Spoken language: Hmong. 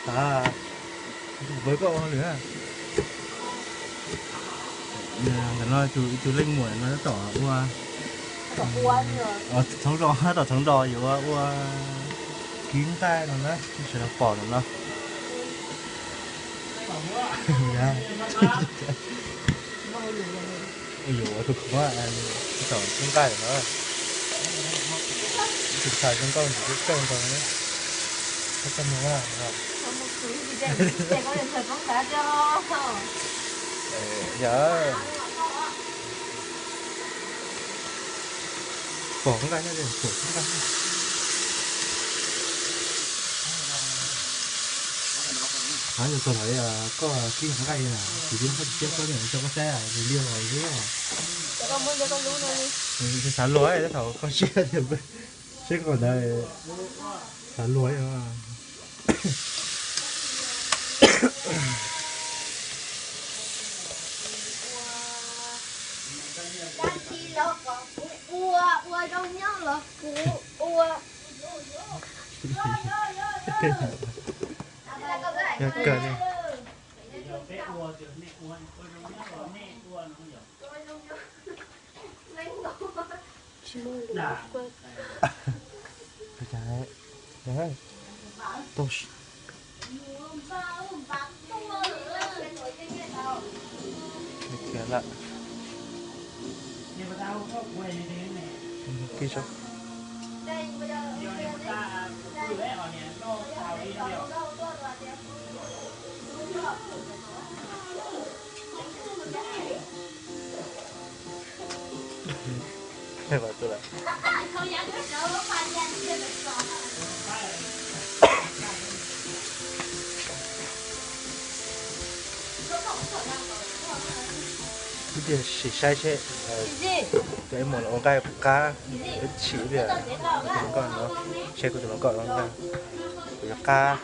Tus pawg koj ua hauj lwm na. Ntawm no tus, tus leej muam no tab tom ua, thoob do, tab tom thoob do yuav ua kib nqaij no na, sawv daws pom ntawm no. Yuav ua tus khoom, tab tom kib nqaij ntawm no. Tus xav zoo nkauj ntawm koj ntawd, koj txaj muag. Yog pom nqaij, pom nqaij. Qhov yog txog lawm, koj kib nqaij na, kuv yuav koj tsis thiab, koj niam coj koj saib video xwb. Xav luag tab tom koj siab tiag, seb koj ntawd xav luag. Dab tsi los kom kuv ua, ua zoo nyob los kuv ua. Yog kawg li. Ib pliag sim saib seb, cov ib muam los ua nqaij qab, sim ib pliag, seb kuv tus hluas nkauj ua nqaij, kuv yuav qab.